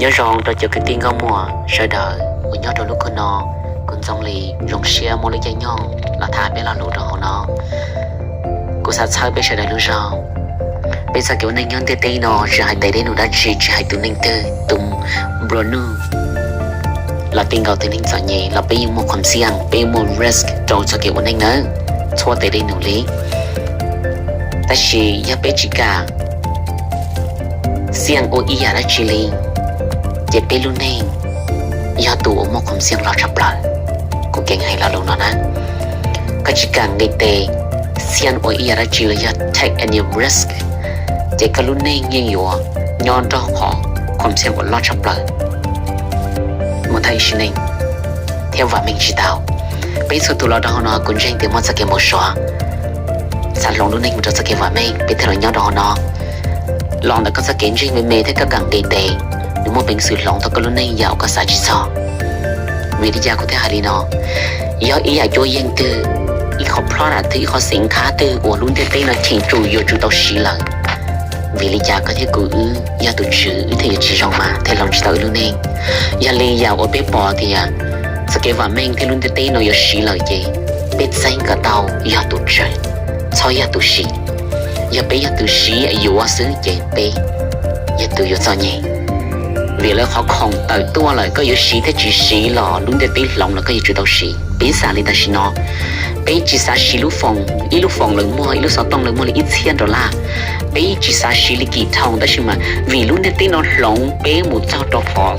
Nyob zoo rau cov kwv tij nkauj muam sawv daws uas nyob rau lub kub no, kuv Ntxoov Lis zoo siab muab lub caij nyoog los tham peb lo lus rau hauv no. Kuv xav txhawb peb sawv daws lub zog. Peb txoj kev ua neej nyob ntiaj teb no tsis hais tes dej num dab tsi, tsis hais tus neeg twg, tus nplua nuj los ti nkaus tus neeg txom nyem los peb yeej muaj khuam xiaj, peb yeej muaj risk rau txoj kev ua neej nawb, txhua tes dej num li. Tab sis yog peb tsis kam xiaj ua ib yam dab tsi li, ces peb lub neej yog tus uas muaj khuam xiaj loj tshaj plaws. Kuv keev hais lo lus no na, koj tsis kam nqis tes xiaj ua ib yam dab tsi los yog take any risk, ces koj lub neej yeej yuav nyob nrog qhov khuam xiaj uas loj tshaj plaws mus tag ib sim neej thiab vam meej tsis tau. Peb txhua tus los rau hauv no kuv ntseeg tias muaj txoj kev npau suav, xav hloov lub neej mus rau txoj kev vam meej, peb thiaj los nyob rau hauv no. Los ntawm koj txoj kev ntseeg me me thiab koj kam nqis tes, nws muaj peev xwm hloov tau koj lub neej yam uas koj xav tsis txog. Vim li cas kuv thiaj hais li no? Yog ib yam cuab yeej twg, ib qho product twg, ib qho xeev khab twg uas lub ntiaj teb no cheem tsum yuav tsum tau siv lawm, vim li cas koj thiab kuv wb yog tus tswv wb thiaj yuav tsis zoo mas thiaj hloov tsis tau wb lub neej? Yog li yam uas peb pom tias txoj kev vam meej thiab lub ntiaj teb no yuav siv lawm ces peb txeeb kom tau yog tus tswv, txhob yog tus siv. Yog peb yog tus siv yuav xwb ces peb yog tus yuav txom nyem. Vim lawv qhov khoom tawm tuaj lawm, koj yuav siv thiab tsis siv los lub ntiaj teb hloov los koj yuav tsum tau siv. Piv xam li tam sim no, peb tsis xav siv lub foos, ib lub foos lawv muag, ib lub xov tooj lawv muag li ib txhiab dollar, peb tsis xav siv li kim thoo, tab sis mas vim lub ntiaj teb no hloov peb mus txog rau qhov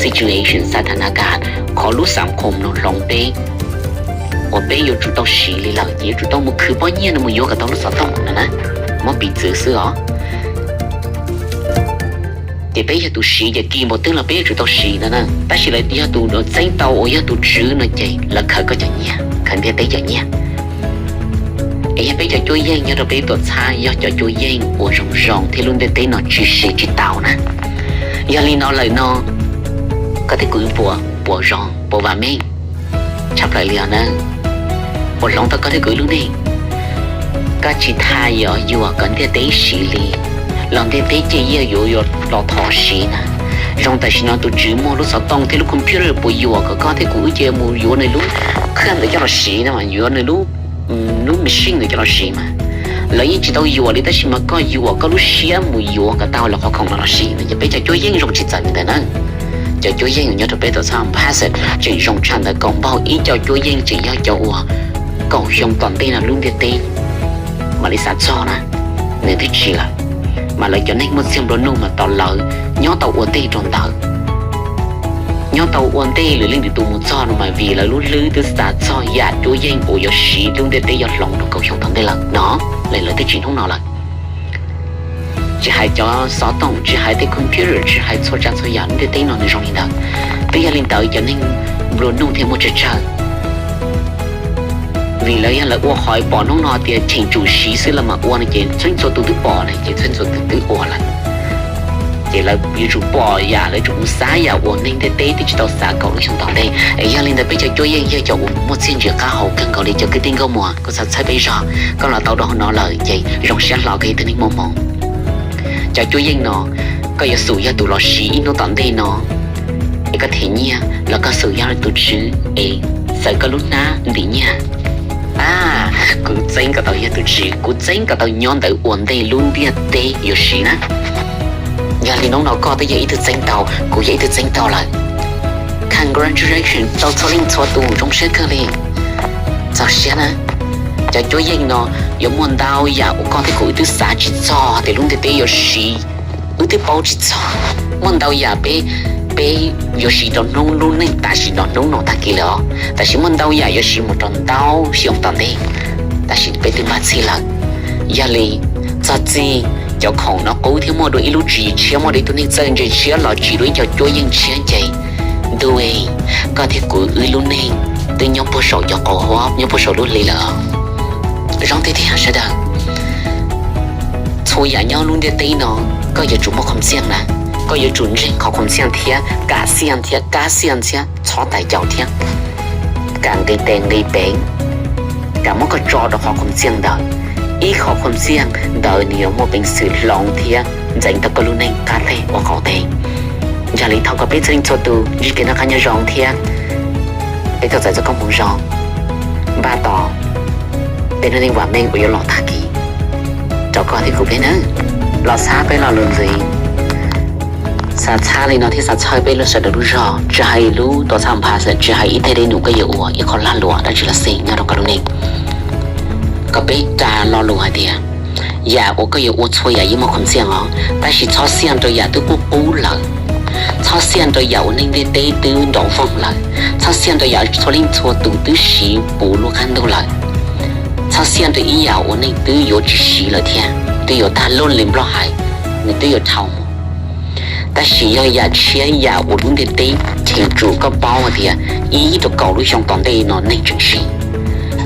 situation, xav tham na kas, qhov lub xam khoom no hloov peb uas peb yuav tsum tau siv li lawm ces yuav tsum tau mus khwv pob nyiaj no mus yuav kom tau lub xov tooj no na. Muab piv txwv xwb os. Ces peb yog tus siv ces kim npaum twg los peb yuav tsum tau siv no na. Tab sis lawv yog tus txeeb tau uas yog tus tswv no ces lawv khaws koj cov nyiaj, khaws ntiaj teb cov nyiaj. Es yog peb cov cuab yeej nyob rau peb tuam txhab yog cov cuab yeej uas zoo zoo thiab lub ntiaj teb no tsis siv tsis tau na. Yog li no lawm no, koj thiab kuv puas, puas zoo, puas vam meej tshaj plaws li os na? Puas hloov tau koj thiab kuv lub neej? Koj tsis tas yuav yuam kom ntiaj teb siv li, los ntiaj teb ces yeej yuav yuav los thov siv na. Zoo tam sim no tus tswv muag lub xov tooj thiab lub computer puas yuam kom koj thiab kuv wb cia mus yuav nws lub khaj ntawd coj los siv no, yuav nws lub, lub machine ntawd coj los siv mas. Lawv yeej tsis tau yuam li tab sis mas koj yuam koj lub siab mus yuav kom tau lawv qhov khoom no los siv no. Ces peb cov cuab yeej zoo tsis txawv li ntawd na. Cov cuab yeej uas nyob rau peb tuam txhab passive tseem zoo tshaj ntawd, kom npaug ib co cuab yeej tseem yog cov uas kaum xyoo tom ntej no lub ntiaj teb mam li xav txog na, nws twb tsis lawm. Mas lawv cov neeg muaj txiag nplua nuj mas tos lawv nyob tau ua ntej rau ntawd, nyob tau ua ntej lwm leej lwm tus mus txog no mas vim lawv lub hlwb twb xav txog yam cuab yeej uas yuav siv lub ntiaj teb yuav hloov rau kaum xyoo tom ntej lawm no, lawv twb tsim hnub no lawm. Tsis hais cov xov tooj, tsis hais tej computer, tsis hais txhua tsav txhua yam lub ntiaj teb no nws zoo li ntawd. Twb yog li ntawd cov neeg nplua nuj thiaj muaj tsawg tsawg. Vim lawv yog lawv ua qhov pom hnub no tias cheem tsum siv xwb lawv mam ua no ces txheej txhua tus twb pom lawm ces txheej txhua tus twb ua lawm. Ces lawv yuav tsum pom yam, lawv yuav tsum mus xav yam uas neeg ntiaj teb twb tsis tau xav kaum lub xyoo tom ntej. Es yog li ntawd peb cov cuab yeej yog cov uas muaj txiaj ntsig qab hau kawg nkaus li cov kwv tij nkauj muam. Kuv xav txhawb peb zog, koj los tau rau hauv no lawm ces zoo siab hlo koj yog tus neeg muaj hmoov. Cov cuab yeej no, koj yuav xum yog tus los siv ib hnub tom ntej no es koj them nyiaj los koj xum yog tus tswv es txawm koj lub hnab ntim nyiaj. A, kuv txeeb kom tau yog tus tswv, kuv txeeb kom tau nyob ntawd ua ntej lub ntiaj teb yuav siv na. Yog li hnub no koj twb yog ib tug txeeb tau, kuv yog ib tug txeeb tau lawm. Congratulations rau txhua leej txhua tus, zoo siab kawg li. Txaus siab na. Cov cuab yeej no yuav muaj ntau yam uas koj thiab kuv wb twb xav tsis txog tias lub ntiaj teb yuav siv, wb twb paub tsis txog. Muaj ntau yam peb, peb yuav siv rau hnub lub neej tam sim no hnub no tag kis lawm os, tab sis muaj ntau yam yuav siv mus rau ntau xyoo tom ntej, tab sis peb twb npaj txhij lawm. Yog li, txog txij cov khoom no qub thiab muaj dua ib lub tswv yim tshiab, muaj dua ib tug neeg txawj ntse tshiab los tsim dua ib co cuab yeej tshiab ces, ntuj, koj thiab kuv wb lub neej twb nyob puag saum cov qauv huab, nyob puag saum lub hli lawm. Zoo tiag tiag sawv daws. Txhua yam nyob lub ntiaj teb no, koj yuav tsum muaj khuam xiaj na. Koj yuav tsum ntseeg qhov khuam xiaj thiab kam xiaj thiab kab xiaj thiab txhob tais caus thiab kam nqis tes nqis peev, kam muab koj tso rau qhov khuam xiaj ntawd. Ib qhov khuam xiaj ntawd nws yuav muaj peev xwm hloov thiab ntxeev tau koj lub neej qab teg ua qaum teg. Ntshe li thov kom peb txhua leej txhua tus ntsib kev noj qab nyob zoo thiab peb tau txais txoj koob hmoov zoo, npaj tos tej hnub neej vam meej uas yuav los tag kis rau koj thiab kuv peb nawb. Los txhawb peb lo lus ntxiv, xav txhawb li no thiab xav txhawb peb lub sawv daws lub zog, tsis hais lub tuam txhab npha xwb, tsis hais ib teg dej num koj yuav ua, ib qho lag luam dab tsi los xij nyob rau koj lub neej, kom peb ras lo lus hais tias yam uas koj yuav ua txhua yam yeej muaj khoom xiaj os, tab sis txhob xiaj rau yam twb qub qub lawm. Txhob xiaj rau yam uas neeg ntiaj teb twb nrov voog lawm. Txhob xiaj rau yam txhua leej txhua tus twb siv puv lub qab ntuj lawm. Txhob xiaj rau ib yam uas neeg twb yuav tsis siv lawm thiab twb yuav tag lub li nplog hais, nws twb yuav dhau mus. Tab sis yog yam tshiab yam uas lub ntiaj teb cheem tsum koj paub hais tias ib rau kaum lub xyoo tom ntej no neeg tseem siv,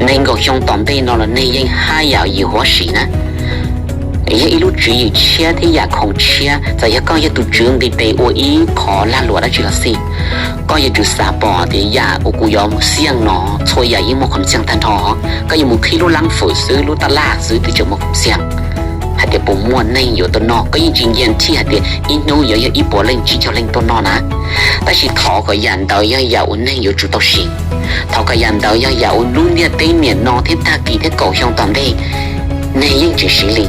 nees nkaum xyoo tom ntej no los neeg yeej haj yam yuav huab siv na. Yog ib lub tswv yim tshiab thiab yam khoom tshiab, txawm yog koj yog tus tswv nqis tes ua ib qho lag luam dab tsi los xij, koj yuav tsum xav pom tias yam uas kuv yuav mus xiaj no txhua yam yeej muaj khoom xiaj tag nrho. Koj yuav mus qhib lub lab fwm xwb, lub taj laj xwb twb tseem muaj khoom xiaj. Hais tias puas muaj neeg yuav tuaj noj, koj yeej tsis guarantee hais tias ib hnub yuav yog ib puas leej tsib caug leej tuaj noj na. Tab sis thov kom yam ntawd yog yam uas neeg yuav tsum tau siv. Thov kom yam ntawd yog yam uas lub ntiaj teb niam no thiab tag kis thiab kaum xyoo tom ntej neeg yeej tseem siv li.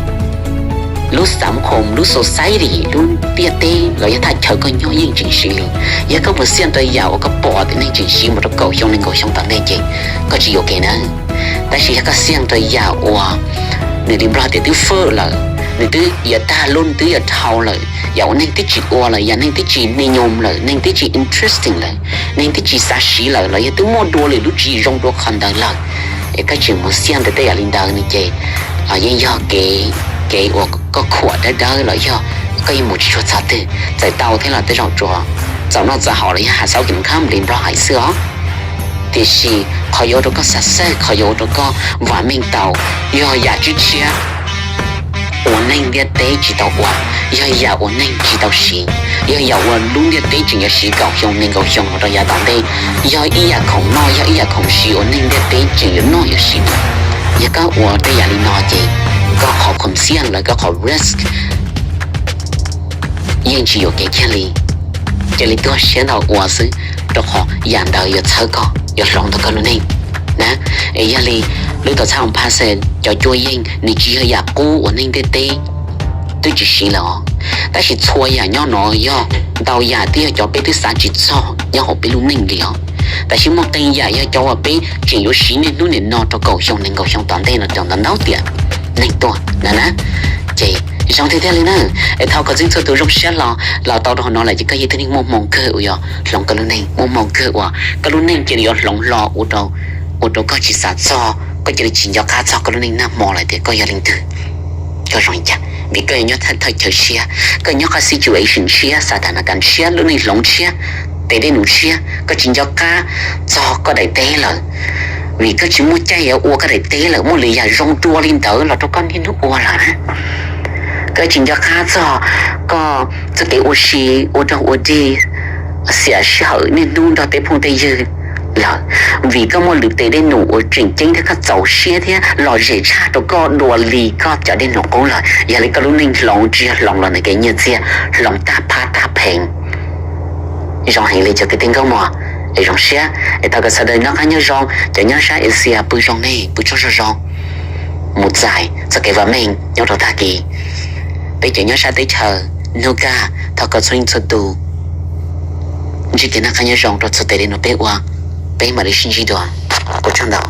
Lub xam khom, lub society, lub ntiaj teb los yog thaj chaw koj nyob yeej tseem siv li. Yog koj mus xiaj rau yam uas koj pom tias neeg tseem siv mus rau kaum xyoo nees nkaum xyoo tom ntej ces koj tsis yuam kev na. Tab sis yog koj xiaj rau yam uas nws li nplog tias twb fwj lawm, nws twb yuav tag lub, nws twb yuav dhau lawm, yam uas neeg twb tsis ua lawm, yam neeg twb tsis hni nyoos lawm, neeg twb tsis interesting lawm, neeg twb tsis xav siv lawm los yog twb muaj dua lwm lub tswv yim zoo dua qhov ntawd lawm, es koj tseem mus xiaj ntawm tej yam li ntawd no ces los yeej yog kev, kev uas koj khuam dawb dawb los yog koj yeej mus tsis tshua txog twg. Txawm tau thiab los tej zaum tsuas txaus noj txaus haus los yog has xauj kev khab li nplog hais xwb os. Tiam sis qhov yuav ua rau koj xav xawj, qhov yuav ua rau koj vam meej tau, yog yam tshiab tshiab uas neeg ntiaj teb tsis tau ua, yog yam uas neeg tsis tau siv, yog yam uas lub ntiaj teb tseem yuav siv kaum xyoo nees nkaum xyoo los rau yav tom ntej, yog ib yam khoom noj, yog ib yam khoom siv uas neeg ntiaj teb tseem yuav noj yuav siv. Yog koj ua tej yam li no ces koj qhov khoom xiaj los koj qhov risk yeej tsis yuam kev kiag li. Cia li tuag siab ntau ua xwb, rau qhov yam ntawd yuav txhawb koj, yuav hloov tau koj lub neej na. Es yog li lub tuam txhab npha xwb, cov cuaj yeej nws tsis yog yam qub uas neeg ntiaj teb twb tsis siv lawm os. Tab sis txhua yam nyob no yog ntau yam twb yog cov peb twb xav tsis txog nyob hauv peb lub neej li os. Tab sis muaj qee yam yog cov uas peb tseem yuav siv niaj hnub nim no rau kaum xyoo nees nkaum xyoo tom ntej no, cov ntawd ntau tiam neeg tuaj na na. Ces zoo tiag tiag li na. Es thov kom txhua txhua tus zoo siab hlo los tau rau hauv no lawm ces koj yog ib tug neeg muaj hmoo kawg uas yuav hloov koj lub neej, muaj hmoo kawg uas koj lub neej cia li yuav hloov hlo ua rau, ua rau koj tsis xav txog, koj cia li tsis nco qab txog koj lub neej nag hmo lawm tias koj yog leej twg, koj zoo li cas. Vim koj yuav nyob thaj chaw tshiab, koj nyob qhov situation tshiab, xa tas na kas tshiab, lub neej hloov tshiab, tes dej num tshiab, koj tsis nco qab txog koj daim teb lawm. Vim koj tsis muaj caij yuav ua koj daim teb lawm, muaj lwm yam zoo dua li ntawd los rau koj niaj hnub ua lawm na. Koj tsis nco qab txog koj txoj kev ua si, ua rog ua dig, xiam sij hawm niaj hnub nrog tej phooj tej ywg lawm, vim koj muaj lwm tes dej num uas tseem ceeb thiab koj txaus siab thiab lom zem tshaj rau koj dua li koj cov dej num qub lawm. Yog li koj lub neej hloov tsis yog hloov los ntawm kev nyiaj txiag, hloov tag phab tag pheej. Zoo heev li cov kwv tij nkauj mog, es zoo siab es thov kom sawv daws noj qab nyob zoo, cov nyob sab Asia pw zoo nej pw tsaug zog zoo, mus txais txoj kev vam meej nyob rau tag kis. Peb cov nyob sab teb chaws hnub kaj thov kom txhua leej txhua tus ntsib kev noj qab nyob zoo rau txhua tes li no peb ua, peb mam li sib ntsib dua, ua tsaug ntau.